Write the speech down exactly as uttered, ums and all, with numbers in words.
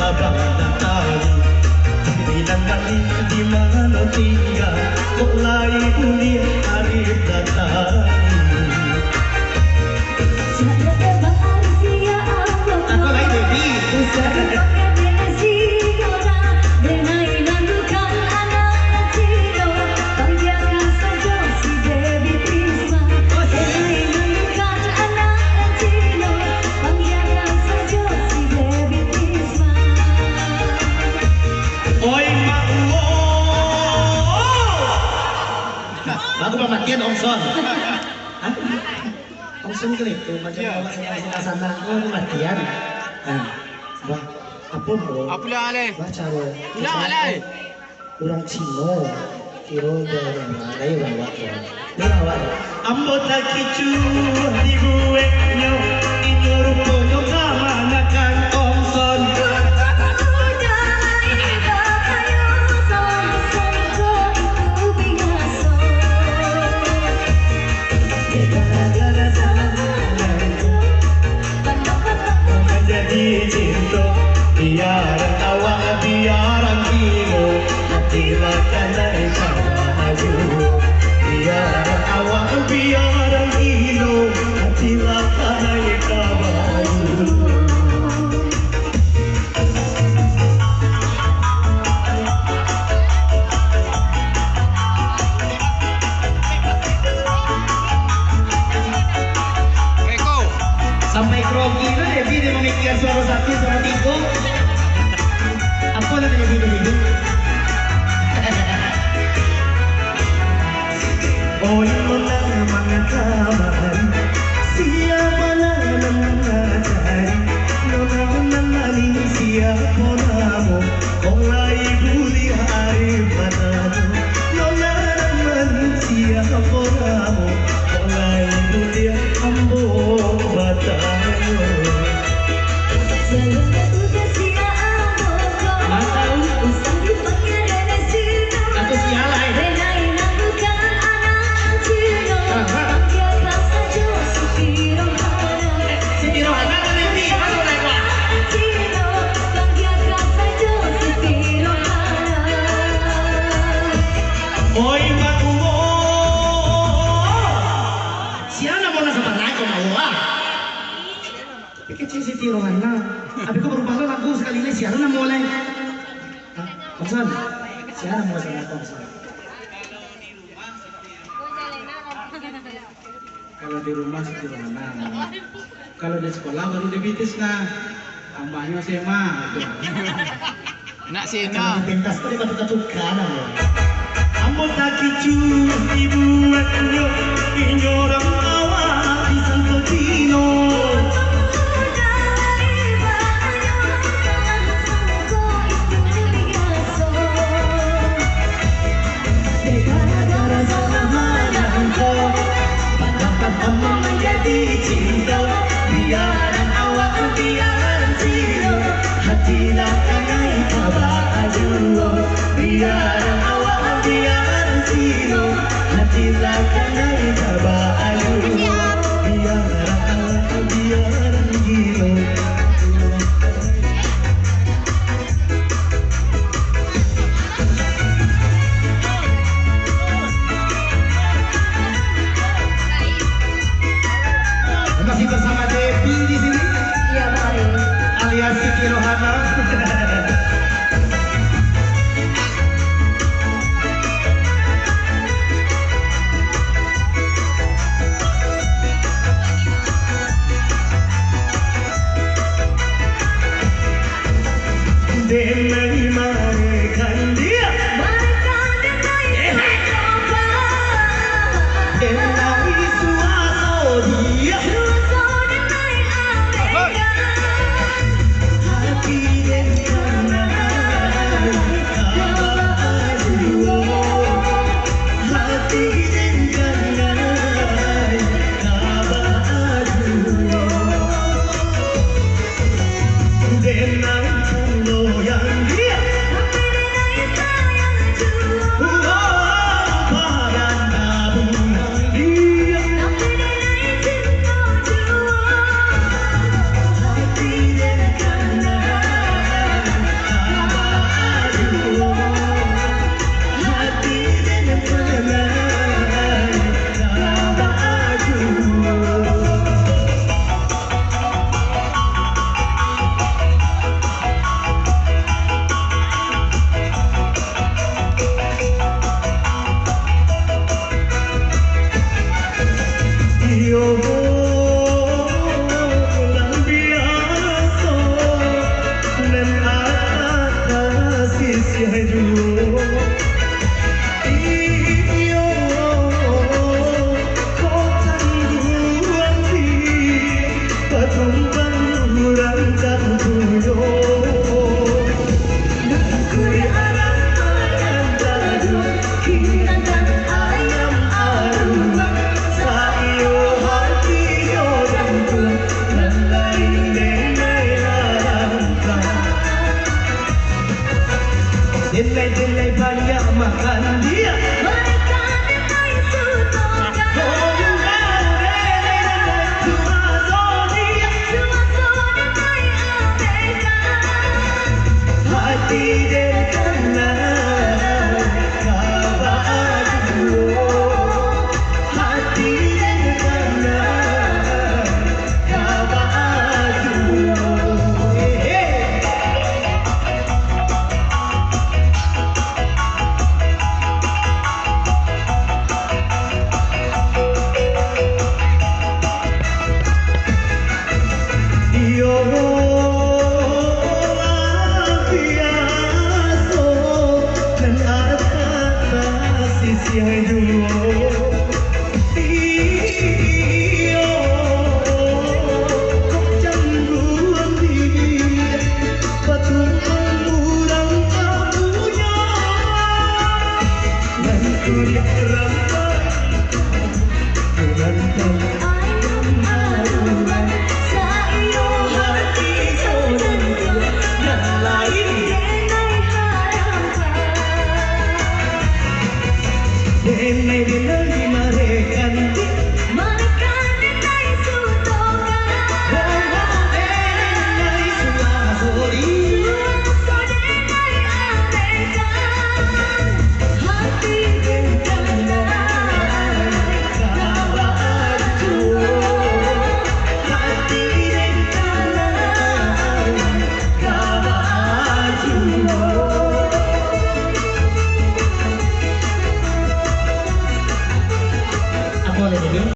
Abang datang, bilang balik di mano tingga, kok lai buliah Arif datang. Aku lai Debbie. Oi, Mak Uwo. Aku pamatian Ongson. Hah? Ongson kan itu, macam awak senang-senang sana. Oh, aku matian. Nah, bah, apa, bro? Apa lah, Alai? Baca, bro. Ulang, Alai. Urang Cino, kiro dari mana? Dari Rawak, bro. Dari Rawak, bro. Ambo takicuah dibueknyo, inyo ruponyo kamanakan Ongson. Jadi cinto, biar awak, biar gilo, hati lah kanai kawa aju. Biar awak, biar gilo, hati lah kanai kawa aju. Sampai grogi tu, Debbie dia mamikiran suara satu, suara tiga. Apa lah Debbie tu, Debbie? Oi, nona mangakaban, siapa lah nan mangacari? Nona nan manih, siapa namo? Kok lai buliah ari panano? Nona nan manih, siapa namo? Kok lai buliah ambo batanyo? Atau sia lai. Aha. Siti Rohana ka Debbie, mano lai, Pak? Oi, Mak Uwo. Sia namo nan sabananyo ko, Mak Uwo, ah? Tapi kecil Siti Rohana. Tapi kok barubah lo lagu sakali ni, sia namo lai? Hah? Ongson? Sia namo sabananyo ko, Ongson? Kalau di rumah Siti Rohana. Kalau di sekolah baru Debbie Tisna. Tambahnya S M A. Nak seno. Pentas tu dia tak tukar nama. Ambo takicuah dibueknyo, inyo urang awak di Santo Cino. Gara-gara salah manangko, pandapat ambo manjadi cinto. Biaran awak, biaran sino, hati lah kanai kaba ajuo. Biaran awak, biaran sino, hati lah kanai kaba ajuo. Biaran awak, biaran sino. Masih bersama Debbie di sini. Iya, Pak. Alias Siti Rohana. Iyo, kok cangguang di batumbang urang tamunyo. Nan kuliah rampai, urang tamunyo. Saiyo hati saudara, nan lain denai harapkan. Denai, denai, denai.